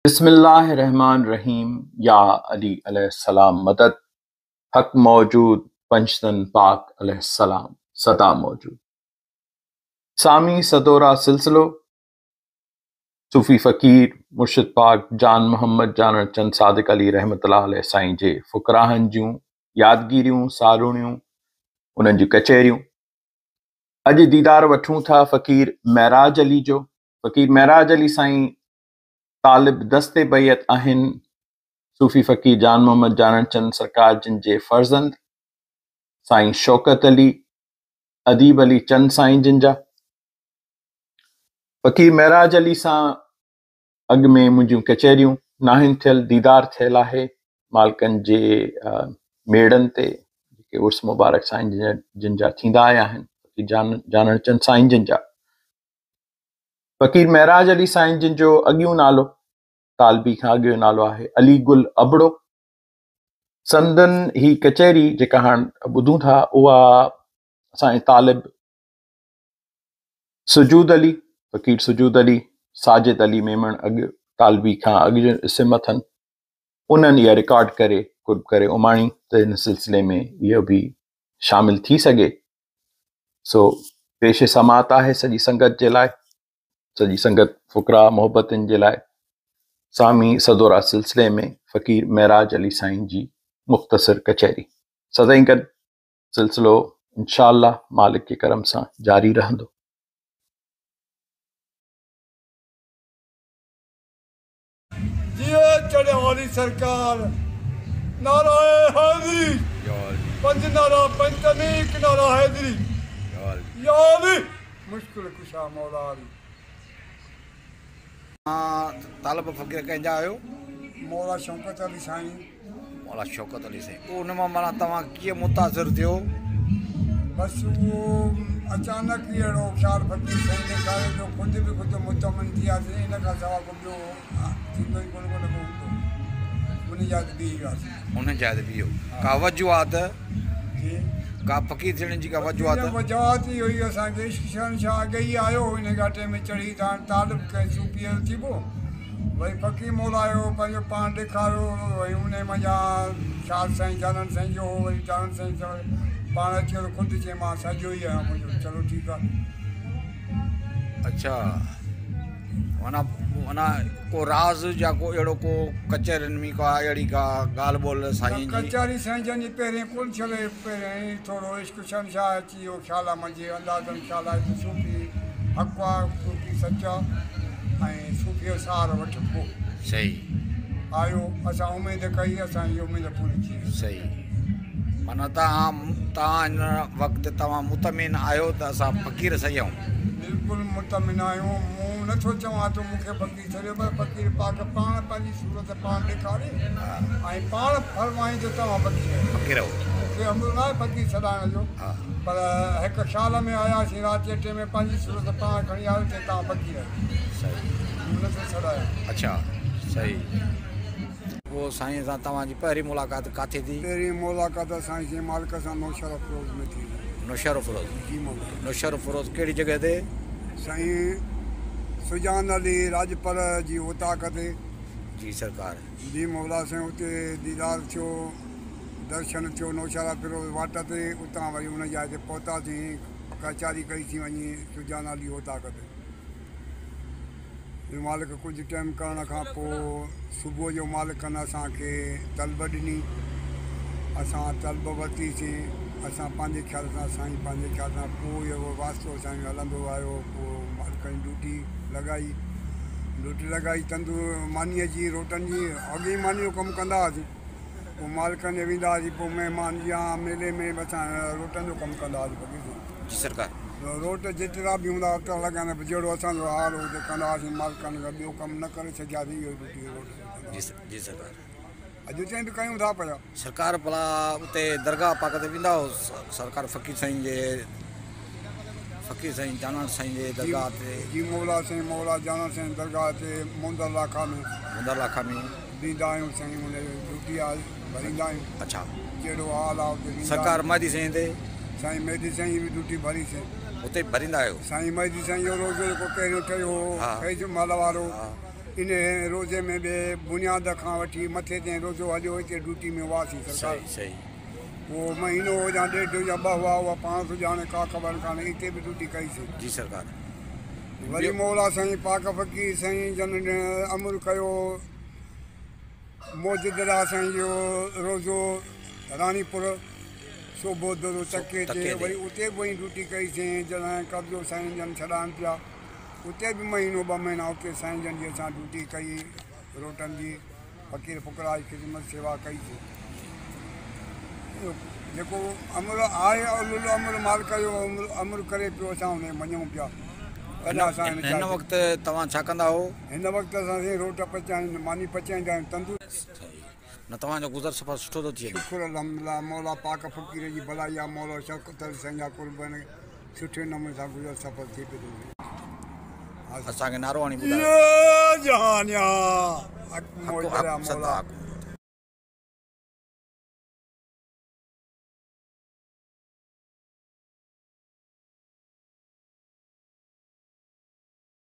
بسم الله الرحمٰن الرحيم يا علي عليه السلام مدد حق موجود پنجتن پاڪ عليه السلام سدا موجود سامي سدورا سلسلو صوفي فقير مرشد پاڪ جان محمد جانڻ چند صادق علي رحمت الله عليه سائين جي فقراهن جون يادگيريون ساروڻيون انهن جون ڪچهريون اڄ ديدار وٺون ٿا فقير معراج علي جو فقير معراج علي سائين طالب دست بيعت آهن، صوفي فقير جان محمد جانڻ چند سرڪار جن جي فرزند سائين شوڪت علي، اديب علي چند سائين جن جا. فقير معراج علي سان اڳ ۾ منهنجون ڪچهريون ناهن ٿيل، ديدار ٿيل آهي مالڪن جي ميڙن تي جيڪي عرس مبارڪ سائين جن جا ٿيندا آيا آهن، فقير جانڻ چند سائين جن جا. فقير معراج علي سائين جن جو اڳيون نالو طالبي کان اڳيون نالو آهي علي گل ابڙو. سندن هي ڪچهري جيڪا هاڻ ٻڌون ٿا اها اسان جي طالب سجود علي فقير سجود علي ساجد علي ميمڻ اڳ طالبي کان اڳ جو اسم اٿن انهن اها رڪارڊ ڪري قرب ڪري اماڻي ته ان سلسلي ۾ اهو به شامل ٿي سگهي. سو پيش سماعت آهي سڄي سنگت جي لاء، سڄي سنگت فقراء محبتن جي لاء سامي سدورا سلسلي ۾ فقير معراج علي سائين جي مختصر ڪچهري. سدائين گڏ سلسلو انشاء الله مالڪ جي ڪرم سان جاري رهندو. جيئي چڙهيا واري سرڪار نعره حيدري پنج نعرا پنجتني هڪ نعره حيدري يا علي مشڪل ڪشا مولا علي. توهان طالب فقير ڪنهن جا آهيو؟ مولا شوڪت علي سائين. مولا شوڪت علي سائين ان مان معنيٰ توهان ڪيئن متاثر ٿيو؟ بس اهو اچانڪ ئي اهڙو خيال فقير سائين ڏيکاريو جو خود به خود مطمئن ٿي وياسين ان کان سواء ڪو ٻيو ٿيندو ئي ڪونه ڪو نه ڪو هوندو ان جاء تي بيهي وياسين. ان جاء تي بيهو ڪا وجوهات؟ جي. ڪا فقير ٿيڻ جي ڪا وجوهات؟ وجوهات اهو ئي اسان کي عشق شهنشاهه اڳي ئي آيو هو ان گهاٽي ۾ چڙهي ته هاڻ طالب ڪنهن صوفيء جو ٿيبو. وري فقير مولايو پنهنجو پاڻ ڏيکاريو وري انهي منجهان شاهه سائين جانڻ سائين جو هو وري جانڻ سائين سان پاڻ اچي ويو خود چيائين مان ساڳيو ئي آهيان مون چيو چلو ٺيڪ آهي. اڇا معنيٰ معنيٰ ڪو راز يا ڪو اهڙو ڪو ڪچهرين ۾ ڪا اهڙي ڪا ڳالهه ٻولهه سائين جي. ڪچهري سائين جن جي پهرين ڪونه ٿيل هئي پهرين ٿورو عشق شهنشاهه اچي ويو خيال منجهه اندازن خيال آيو ته صوفي حق آ صوفي سچ آ ۽ صوفي جو سهارو وٺبو. صحيح. آيو اسان اميد ڪئي اسان جي اميد پوري ٿي وئي. صحيح معنيٰ توهان توهان هن وقت توهان مطمئن آهيو ته اسان فقير صحيح آهيون. بلڪل مطمئن آهيون مون نه ٿو چوان ته مون کي فقير ڇڏيو پر فقير پاڪ پاڻ پنهنجي صورت پاڻ ڏيکاري ۽ پاڻ فرمائي ته توهان فقير آهيو. فقير آهيو. مون کي عمل ناهي فقير سڏائڻ جو. پر هڪ خيال ۾ آياسين رات جي ٽيم ۾ پنهنجي صورت پاڻ کڻي آيو چي توهان فقير آهيو. صحيح. مون نه ٿو سڏايان. اڇا صحيح. پوء سائين سان توهان جي پهرين ملاقات ڪاٿي ٿي؟ پهرين ملاقات اسان جي مالڪ سان نوشهروفيروز ۾ ٿي هئي. نوشهروفيروز ۾؟ جي مولانا. نوشهروفيروز ڪهڙي جڳهه تي؟ سائين سجان علي راڄپر جي اوطاق تي. جي سرڪار. جي مولا سائين اتي ديدار ٿيو. درشن ٿيو نوشهروفيروز واٽ تي اتان وري ان جاء تي پهتاسين ڪچهري ڪئي سين وڃي سجان علي اوطاق تي مالڪ ڪجهه ٽائيم ڪرڻ کان پوء صبح جو مالڪن اسان کي طلب ڏني اسان طلب ورتي سين اسان پنهنجي خيال سان سائين پنهنجي خيال سان پوء اهو واسطو اسان جو هلندو آيو پوء مالڪن ڊيوٽي لڳائي ڊيوٽي لڳائي تندور مانيء جي روٽن جي اڳي ئي مانيء جو ڪم ڪندا هئاسين پوء مالڪن ڏي ويندا هئاسين پوء مهمان جي يا ميلي ۾ به اسان روٽن جو ڪم ڪندا هئاسين فقير سائين. جي سرڪار. روٽ جيترا به هوندا اوترا لڳائيندا پوء جهڙو اسان جو حال هو اتي ڪندا هئاسين مالڪن کان ٻيو ڪم نه ڪري سگهياسين اهو ئي ڊيوٽي روٽ جو ڪندا هئاسين. جي سرڪار. اڄ تائين به ڪيون ٿا پيا. سرڪار ڀلا اتي درگاهه پاڪ تي ويندا هئو سرڪار فقير سائين جي فقير سائين جانڻ سائين جي درگاهه تي. جي مولا سائين مولا جانڻ سائين درگاهه تي موندر لاکا ۾. موندر لاکا ۾. ويندا آهيون سائين ان جي ڊيوٽي آهي ڀريندا آهيون. اڇا. جهڙو حال آهي اتي ويندا سرڪار مهدي سائين تي. سائين مهدي سائين جي به ڊيوٽي ڀري سين. اتي به ڀريندا آهيو. سائين مهدي سائين جو روضو جيڪو پهريون ٺهيو هو فيض محل وارو. ان روزي ۾ به بنياد کان وٺي مٿي تائين روزو هليو. هتي ڊيوٽي ۾ هئاسين سرڪار. صحيح صحيح. اهو مهينو هو يا ڏيڍ يا ٻه هئا، اها پاڻ ٿو ڄاڻي، ڪا خبر ڪانهي. اتي به ڊيوٽي ڪئيسين. جي سرڪار. وري مولا سائين پاڪ فقير سائين جن امر ڪيو، موجدرا سائين جو روزو راڻيپور صوبو درو تڪي تي، وري اتي به وڃي ڊيوٽي ڪئيسين. جڏهن قبضو سائين جن ڇڏائن پيا، اتي به مهينو ٻه مهينا اتي سائين جن جي اسان ڊيوٽي ڪئي، روٽن جي فقير فقرا جي خدمت سيوا ڪئيسين. جيڪو امر آهي امر مالڪ جو امر ڪري پيو، اسان ان کي مڃون پيا. هن وقت توهان ڇا ڪندا هو؟ هن وقت اسان سائين روٽ پچائين، ماني پچائيندا آهيون، تندور. نه توهان جو گذر سفر سٺو ٿو ٿئي؟ شڪر الحمدلله، مولا پاڪ فقير جي ڀلائي آهي، مولا شوڪت علي سائين جا قرب آهن، سٺي نموني سان گذر سفر ٿي پيو ٿو. اسان کي نعرو هڻي ٻڌايو. جهانيان حق موجود مولا.